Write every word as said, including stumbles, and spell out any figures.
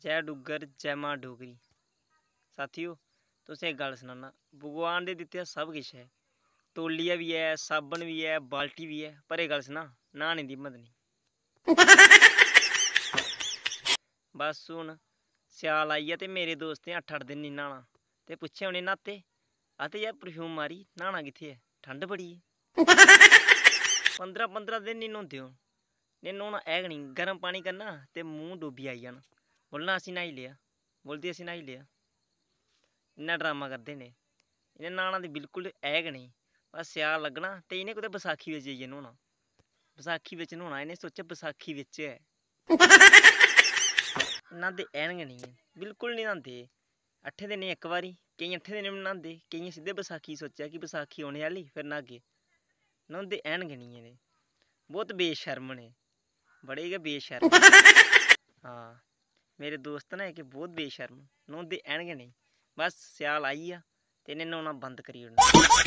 जै डुग्गर, जै मां डोगरी। साथियो, तुसें इक गल्ल सनाना, भगवान दे दित्ते दा सब किश ऐ, तौलिया बी ऐ, साबन बी ऐ, बाल्टी बी ऐ, पर इक गल्ल सनां, न्हाने दी हिम्मत निं। बस हून स्याल आई गेआ ते मेरे दोस्तें अट्ठ अट्ठ दिन निं न्हाना, ते पुच्छेआ उ'नें न्हाते, आखदे, "यार, परफ्यूम मारी, न्हाना कित्थै ऐ, ठंड बड़ी ऐ।" पंदरां पंदरां दिन निं न्हौंदे ओह्, ने न्हौना है गै निं, गर्म पानी करना ते मूंह् डोब्बियै आई जाना, बोलना, "असीं न्हाई लेआ।" बोलदे, "असीं न्हाई लेआ।" इन्ना ड्रामा करदे न एह्। इ'नें न्हाना ते बिल्कुल है गै नेईं। बस स्याल लग्गना ते इ'नें कुतै बसाखी बिच जाइयै न्हौना। बसाखी बिच न्हौना, इ'नें सोचेआ बसाखी बिच ऐ। न्हांदे हैन गै नेईं, बिल्कुल निं न्हांदे। अट्ठें दिनें इक बारी, केईं अट्ठें दिनें बी न्हांदे, केइयें सिद्धे बसाखी सोचेआ कि बसाखी औने आह्ली, फिर न्हागे। न्हौंदे हैन गै नेईं एह्। बहुत बेशर्म न एह्, बड़े गै बेशर्म। हां, मेरे दोस्त न जेह्के, बहुत बेशर्म, न्हौंदे हैन गै नेईं। बस स्याल आई गेआ ते इ'नें न्हौना बंद करी ओड़ना।